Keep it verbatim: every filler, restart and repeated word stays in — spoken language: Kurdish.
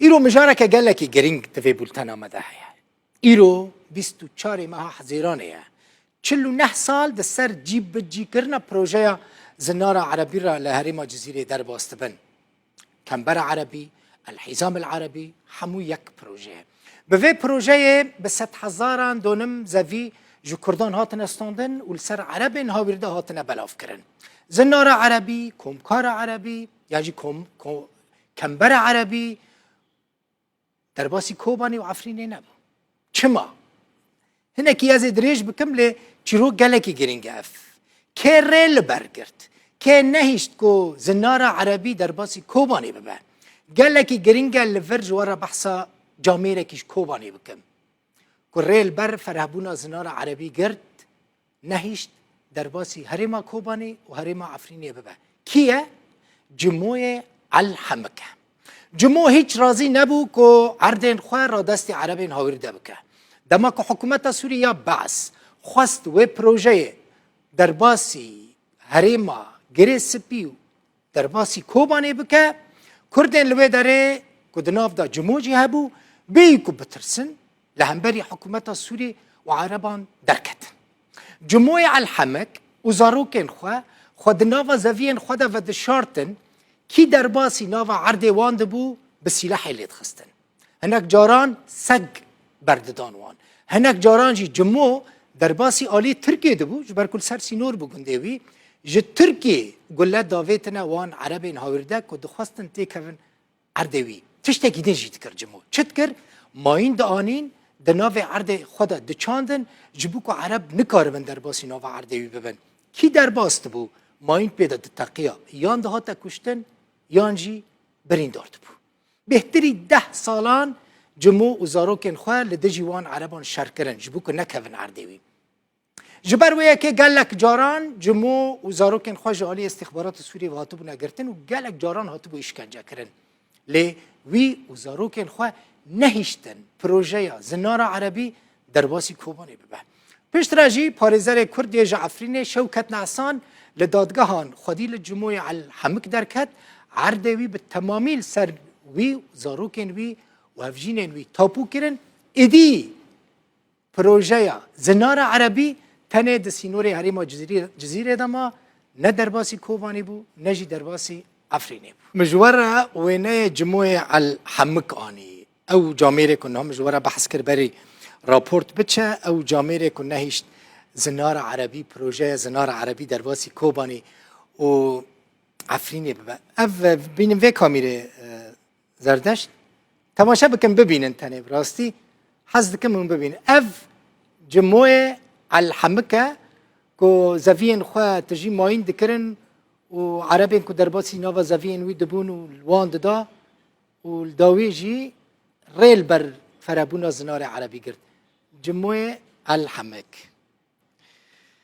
Îro mijareke gelekî girîng di vê bultena me de heye. Îro bîst û çarê meha Hezîranê ye. Çil û neh sal di ser cî bi cî kirina projeya zinara erebî re li herêma Cizîrê derbas dibin. Kembera Erebî, El Hîzam El Erebî, hemû yek proje ye. Bi vê projeyê bi sedhezaran donim zevî ji Kurdan hatine standin û li ser Erebên hawîrde hatine belavkirin. Zinara Erebî, Komkara Erebî, ya jî kom, ko, Kembera Erebî, derbasî Kobanê û Efrînê nebû. Çima? Hinekî ez ê dirêj bikim, lê çîrok gelekî girîng e ev. Kê rê li ber girt, kê nehişt ku zinara erebî derbasî Kobanê bibe. Gelekî girîng e li vir ji we re behsa camêrekî ji Kobanê bikim. Ku rê li ber ferehbûna zinara erebî girt, nehişt derbasî herêma Kobanê û herêma Efrînê bibe. Kî ye? Cimoyê El Hemik e. Cimo hîç razî nebû ku erdên xwe radestî erebên hawîrde bike. Dema ku hikûmeta Sûrî ya Beas xwest wê projeyê derbasî herêma Girê Spî û derbasî Kobanê bike, Kurdên li wê derê ku di nav de Cimo jî hebû, bêyî ku bitirsin, li hemberî hikûmeta Sûrî û Ereban derketin. Cimoyê El Hemik û zarokên xwe, xwe di nava zeviyên xwe de vedişartin, kî derbasî nava erdê wan dibû, bi sîlehê lê dixistin. Hinek caran seg berdidan wan. Hinek caran jî Cimo derbasî alî Tirkiyê dibû, ji ber ku li ser sînor bû gundê wî, ji Tirkiyê gule davêtine wan erebên hawîrde ku dixwestin têkevin erdê wî. Tiştekî din jî dikir Cimo. Çi dikir? Mayîn dianîn, di navê erdê xwe de diçandin, ji bo ku ereb nikaribin derbasî nava erdê wî bibin. Kî derbas dibû, mayîn pê de diteqiya, yan dihate kuştin, yan jî birîndar dibû. Bêhtirî deh salan Cimo û zarokên xwe li dijî wan ereban şer kirin, ji bo ku nekevin erdê wî. Ji ber wê yekê gelek caran Cimo û zarokên xwe ji alî îstîxbarata Sûriyê ve hatibûne girtin û gelek caran hatibû îşkence kirin. Lê wî û zarokên xwe nehiştin projeya zinara erebî derbasî Kobanê bibe. Piştre jî parêzerê Kurd yê ji Efrînê Şewket Nesan li dadgehan xwedî li Cimoyê El Hemik derket, erdê wî bi temamî li ser wî û zarokên wî û hevjînên wî tapu kirin. Êdî projeya zinara erebî tenê di sînorê herêma Cizîrê, Cizîrê de ma, ne derbasî Kobanê bû, ne jî derbasî Efrînê bû. Min ji we re wêneyê Cimoyê El Hemik anî. Ew camêrê ku niha min ji we re behs kir berî raport biçe, ew camêrê ku nehişt zinara erebî, projeya zinara erebî derbasî Kobanê û Efrînê bibe. Ev, e, bînin vê kamîrê, e, Zerdeşt. Temaşe bikin, bibînin tenê bi rastî. Hez dikim hûn bibînin. Ev Cimoyê El Hemik e ku zeviyên xwe tijî mayîn dikirin û erebên ku derbasî nava zeviyên wî dibûn û li wan dida û li dawî jî rê li ber ferebûna zinarê erebî girt. Cimoyê El Hemik.